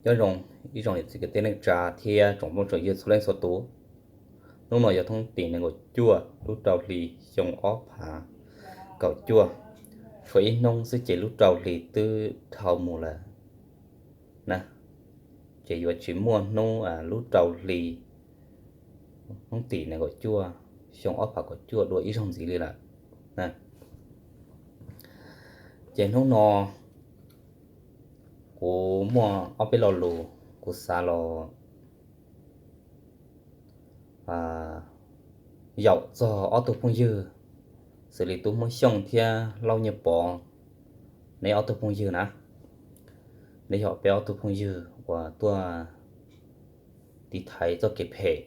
Nyob zoo ib tsoom niam txiv kwv tij neej tsa thiab tsoom phooj tsoom ywg txhua leej txhua tus. Hnub no yog thoob tim nees nkaum cuaj lub rau hli xyoo ob phav kaum cuaj, tshuav ib hnub xwb ces lub rau hli twb dhau mus lawm na. Ces yuav tsis muaj hnub lub rau hli, hnub tim nees nkaum cuaj xyoo ob phav kaum cuaj dua ib zaug ntxiv li lawm. Ces hnub no kuv muaj ob peb lo lus kuv xav los yaum txog ob tug phooj ywg, xws li tub Hmoob Xyooj thiab Lauj Nyiaj Pov. Neb ob tug phooj ywg na, neb yog peb ob tug phooj ywg uas tuaj tiv thaiv txoj kev phem,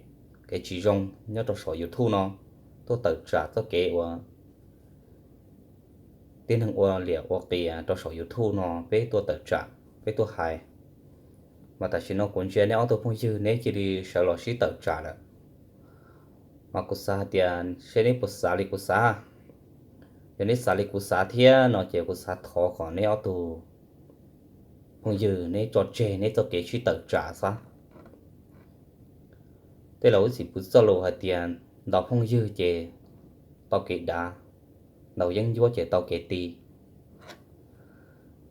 kev tsis zoo nyob rau saum YouTube no, tuaj tawm tsam txoj kev uas tib neeg ua liam ua qias rau saum YouTube no peb tuaj tawm tsam, peb tuaj hais. Mas tam sim no kuv ntsia neb ob tug phooj ywg neb cia li sawv los sib tawm tsam lawm. Mas kuv xav hais tias seb neb puas xav li kuv xav. Yog neb xav li kuv xav thiab no ces kuv xav thov kom neb ob tug phooj ywg neb tso tseg neb txoj kev sib tawm tsam xwb. Tej laus ib txwm pw txoj lus hais tias ntaus phooj ywg ces tau kev dav, ntaus yeeb ncuab ces tau kev ti.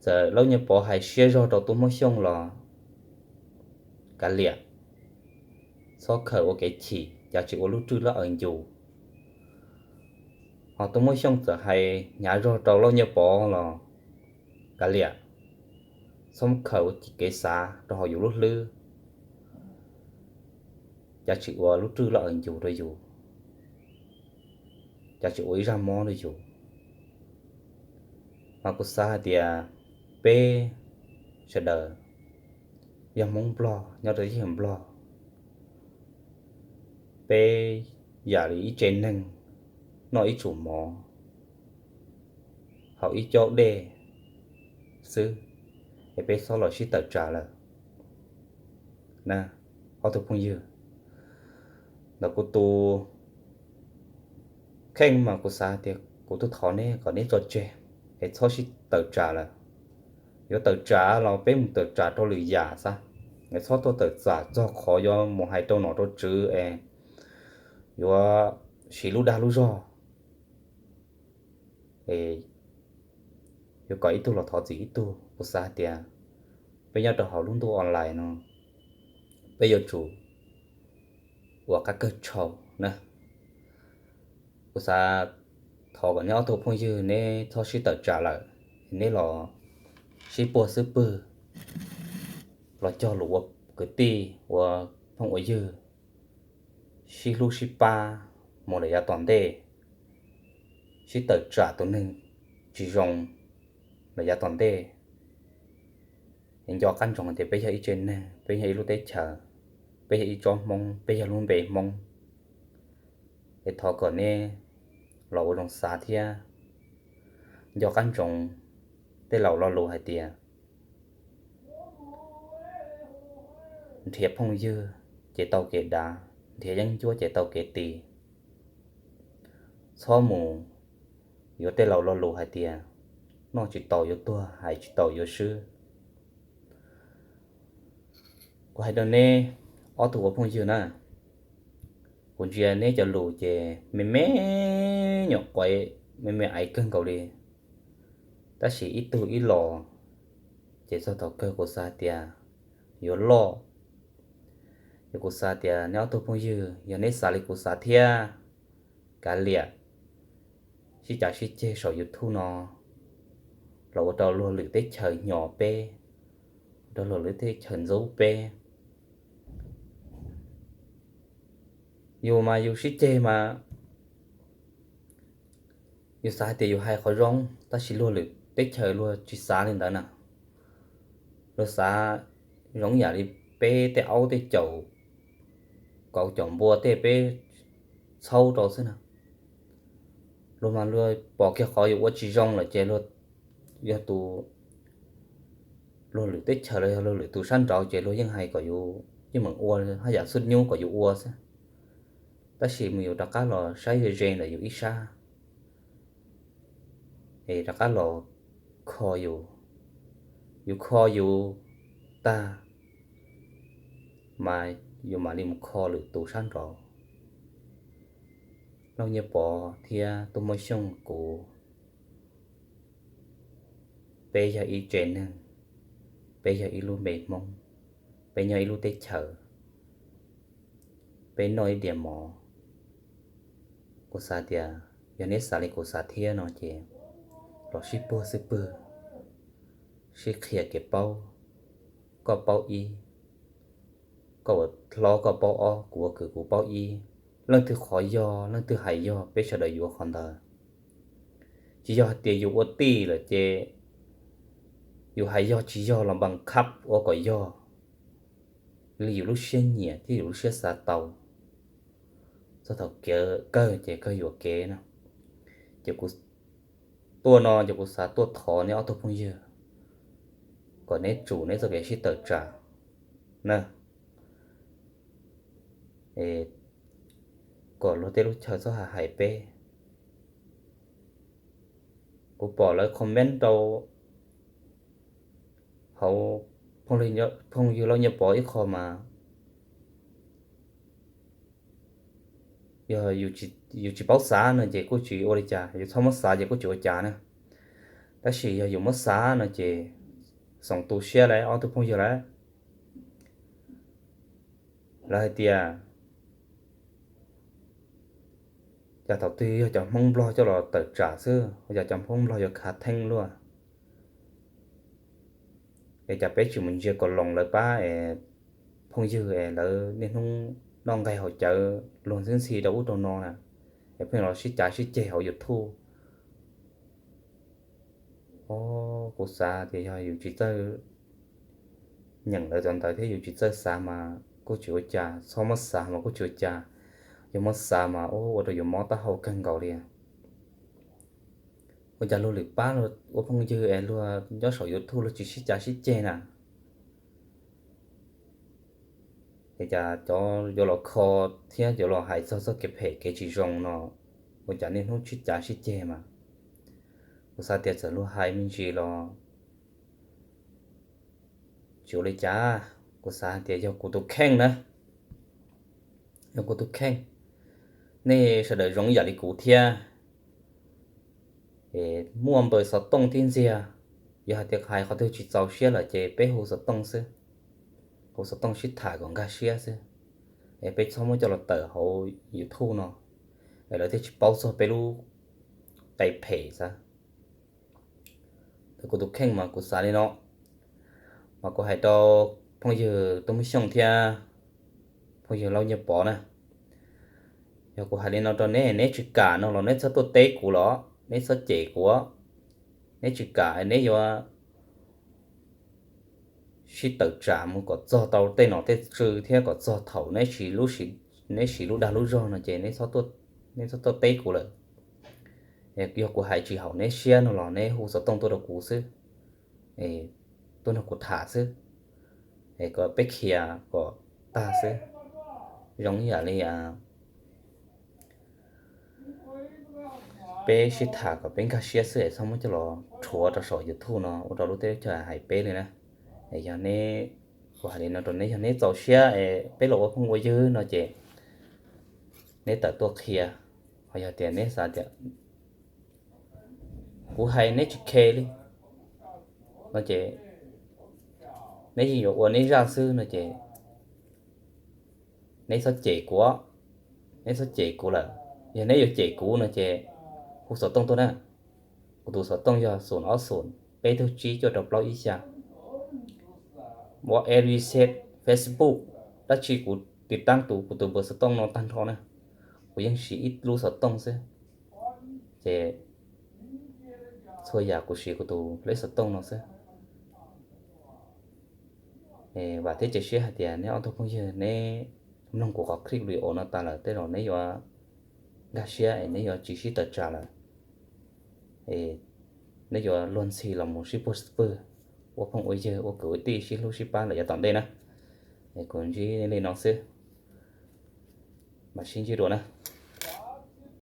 Txawm Lauj Nyiaj Pov hais siab zog rau tub Hmoob Xyooj los kav liam, txhob khaws ua kev chim, cas tsis ua lub rwj lub aws ncus. Ho tub Hmoob Xyooj txawm hais hnyav zog rau Lauj Nyiaj Pov los kav liam, txhob khaws ua kev xav rau hauv yus lub hlwb, cas tsis ua lub rwj lub aws ncus rau yus, cas tsis ua ib zaj mob rau yus. Mas kuv xav hais tias peb sawv daws yog Hmoob Nplog nyob rau teb chaws Nplog, peb yam li ib tse neeg noj ib tsum mov haus ib caub dej xwb, es peb txhob los sib tawm tsam lawm na, ob tug phooj ywg. Ntawm kuv tus kheej mas kuv xav tias kuv tuaj thov neb kom neb tso tseg, es txhob sib tawm tsam lawm. Yuav tawm tsam los peb mus tawm tsam rau lwm yam xwb, es txhob tuaj tawm tsam txog qhov yuav mus hais rau nom rau tswv es yuav siv lub dag lub zog, yuav kom ib tug los thov txim ib tug. Kuv xav hais tias peb nyob rau hauv lub ntuj online no, peb yuav tsum ua qab kawg tshau na. Kuv xav thov kom neb ob tug phooj ywg neb txhob sib tawm tsam lawm, neb los sib puag xub pwg, los cog lus ua kwv tij ua phooj ua ywg, sib hlub sib pab mus lawm yav tom ntej, sib tawm tsam tus neeg tsis zoo lawm yav tom ntej. Es nco qab ntsoov tias peb yog ib tse neeg, peb yog ib lub teb chaws, peb yog ib tsob Hmoob, peb yog lub npe Hmoob. Es thov kom neb los ua zoo xav thiab nco qab ntsoov tej laus lo lus hais tias nrhiav phooj ywg ces tau kev dav, nrhiav yeeb ncuab ces tau kev ti. Txhob mus yuav tej laus lo lus hais tias noj tsis tau yuav tuag, hais tsis tau yuav swb. Kuv hais rau neb ob tug ua phooj ywg na, kuv ntsia neb cov lus ces me me nyuam quav, me me aiv kawg nkaus li. Tab sis ib tug ib los ces txog thaum kawg kuv xav tias yuav loj. Yog kuv xav tias neb ob tug phooj ywg yog neb xav li kuv xav thiab, kav liam, sib cav sib ceg saum YouTube no los ua rau luag lwm teb chaws hnyos peb, ua rau luag lwm teb chaws ntxub peb. Yus mas yus sib ceg mas yus xav hais tias yus hais qhov zoo, tab sis luag lwm teb chaws luag tsis xav li ntawd na. Luag xav zoo yam li peb tej aub tej caum, kauv caum npua tej peb txhaub rau xwb na. Luag mas luag pom kiag qhov yus ua tsis zoo lawm ces luag, yog tus, luag lwm teb chaws los yog luag lwm tus sab nraud ces luag yeej hais kom yus yeej meem ua haj yam xub nyub kom yus ua xwb. Tab sis mus yus rov qab los saib ze ze ntawm yus ib sab, es rov qab los kho yus, yus kho yus tag, mas yus mam li mus kho lwm tus sab nraud. Lauj Nyiaj Pov thiab Tub Hmoob Xyooj kuv, peb yog ib tsev neeg, peb yog ib lub npe Hmoob, peb nyob ib lub teb chaws, peb noj ib diav mov. Kuv xav tias yog neb xav li kuv xav thiab no ces los sib puag xwb pwg, sib qhia kev paub, koj paub ib, koj ua hlob koj paub ob, kuv ua kwv kuv paub ib. Leej twg qhov yog, leej twg hais yog, peb sawv daws yuav qhov ntawd. Tsis yog hais tias yus ua tij lawm ces yus hais yog tsis yog los npas khab ua kom yog li yus lub siab nyiam thiab yus lub siab xav tau. Txog thaum kev kawg ces kawg yuam kev no. Ces kuv tuaj no ces kuv xav tuaj thov neb ob tug phooj ywg kom neb tsum neb txoj kev sib tawm tsam na, kom luag tej lub chaw txhob hais hais peb. Kuv pom lawv comment rau hauv phooj ywg Lauj Nyiaj Pov ib qho mas yog yus tsis paub xav no ces kuj tsis ua li cas, yus txhob muab xav ces kuj tsis ua cas na. Tab sis yog yus muab xav no ces xoom tu siab lawm ob tug phooj ywg lawm. Lawv hais tias cas thaum twg yog cov Hmoob Nplog coj los tawm tsam xwb, ua cas cov Hmoob Nplog yuav khav theeb luaj. Es cas peb tsis mus ntsia kom loos lawv pab es phooj ywg es lawv niaj hnub noj nqaij haus cawv luag ntxhi ntxhi rau ub rau no na, es pheej los sib cav sib ceg hauv YouTube. Os, kuv xav tias yog yus tsis txawj nyeem lawv cov ntawv thiab yus tsis txawj xav mas kuj tsis ua cas, txhob muab xav mas kuj tsis ua cas. Yog muab xav mas ua rau yus mob taub hau kawg nkaus li. Ua cas luag lwm pab ua phooj ywg es luag nyob saum YouTube luag tsis sib cav sib ceg na? Es cas cov yuav los kho thiab yuav los hais txog txoj kev phem kev tsis zoo no, ua cas niaj hnub sib cav sib ceg mas? Kuv xav tias txawm luag hais me ntsis los tsis ua li cas. Kuv xav hais tias yog kuv tus kheej na, yog kuv tus kheej, nej sawv daws zoo ib yam li kuv thiab. Muaj npawg xov tooj tib ntxiag, yog hais tias hais qhov twg tsis txaus siab lawm ces peb hu xov tooj xwb, hu xov tooj sib tham kom nkag siab xwb. Es peb txhob muab coj los tawm hauv YouTube no, es lawv thiaj tsis paub txog peb lub qe phem xav. Kuv tus kheej mas kuv xav li no, mas kuv hais rau phooj ywg Tub Hmoob Xyooj thiab phooj ywg Lauj Nyiaj Pov na, yog kuv hais li no rau neb, neb tsis kam no los neb txhob tuaj teb kuv los neb txhob cem kuv. Neb tsis kam neb yuav sib tawm tsam mus kom txog tau tej nom tej tswv thiab kom txog thaum neb siv lub dag lub zog no ces neb txhob tuaj teb kuv lawm. Yog kuv hais tsis haum neb siab no los neb hu xov tooj tuaj rau kuv xwb, tuaj nrog kuv tham xwb, es kom peb khiav kom tag xwb. Zoo ib yam li peb sib tham kom peb nkag siab xwb es txhob muab coj los rhuav rau saum YouTube no ua rau lub teb lub chaw hais peb li na. Es yog neb, kuv hais li no rau neb, yog neb txaus siab es peb los ua phooj ua ywg no ces neb tawm tuaj qhia. Ho yog tias neb xav tias kuv hais neb tsis khe li no ces neb yeej yuav ua neb zaj xwb no ces neb txhob cem kuv, neb txhob cem kuv lawm. Yog neb yuav cem kuv no ces hu xov tooj tuaj na. Kuv tus xov tooj yog xoom ob xoom peb tug tsib cuaj rau plaub ib xya. Ua e reset Facebook, dab tsi kuv tiv taab tus kuv tus npawb xov tooj no tag nrho na. Kuv yeej siv ib lub xov tooj xwb, ces txhua yam kuv siv kuv tus lej xov tooj no xwb. Vam thiab cia siab hais tias neb ob tug phooj ywg neb mloog kuv qhov clip video no tas lawm tej zaum neb yuav nkag siab es neb yuav tsis sib tawm tsam lawm. Neb yuav luag ntxhi los mus sib puag sib pwg, ua phooj ua ywg ua kwv ua tij sib hlub sib pab lawm yav tom ntej na. Es kuv ntsib li no xwb, mam sib ntsib dua na.